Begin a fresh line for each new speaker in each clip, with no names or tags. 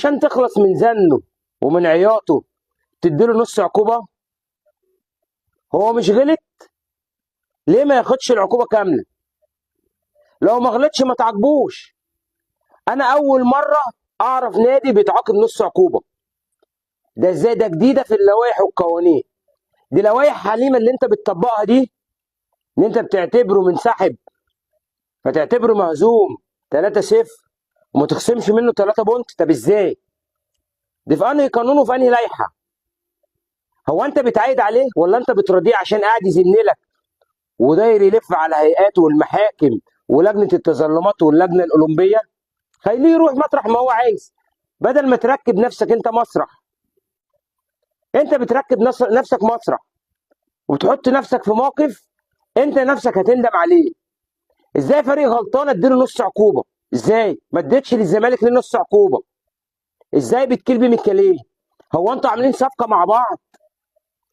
عشان تخلص من زنه ومن عياطه تديله نص عقوبه؟ هو مش غلط؟ ليه ما ياخدش العقوبة كاملة؟ لو ما غلطش ما تعاقبوش. انا اول مرة اعرف نادي بيتعاقب نص عقوبه. ده ازاي؟ ده جديدة في اللوائح والقوانين. دي لوائح حليمة اللي انت بتطبقها دي، ان انت بتعتبره منسحب فتعتبره مهزوم 3-0 وما تخصمش منه 3 point. طب ازاي؟ دي في انهي قانون وفي انهي لائحة؟ هو انت بتعايد عليه ولا انت بترضيه عشان قاعد يزنلك وداير يلف على هيئاته والمحاكم ولجنه التظلمات واللجنة الاولمبية؟ خليه يروح مطرح ما هو عايز، بدل ما تركب نفسك انت مسرح. انت بتركب نفسك مسرح وبتحط نفسك في موقف انت نفسك هتندم عليه. ازاي فريق غلطان اديله نص عقوبه؟ ازاي ما اديتش للزمالك ليه نص عقوبه؟ ازاي بتكيل بمكيالين؟ هو انتوا عاملين صفقة مع بعض؟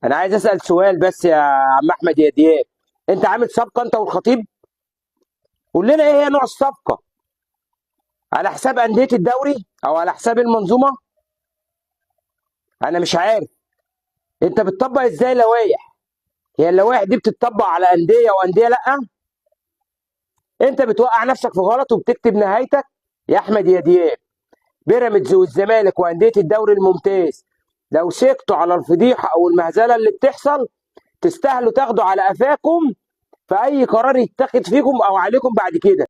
انا عايز اسال سؤال بس يا عم احمد يا دياب، انت عامل صفقة انت والخطيب؟ قول لنا ايه هي نوع الصفقة؟ على حساب اندية الدوري او على حساب المنظومة؟ انا مش عارف انت بتطبق ازاي لوائح. هي اللوائح دي بتطبق على اندية وانديه لا؟ انت بتوقع نفسك في غلط وبتكتب نهايتك يا احمد يا دياب. بيراميدز والزمالك وانديه الدوري الممتاز لو سكتوا على الفضيحة او المهزلة اللي بتحصل تستاهلوا تاخدوا على قفاكم في اي قرار يتاخد فيكم او عليكم بعد كده.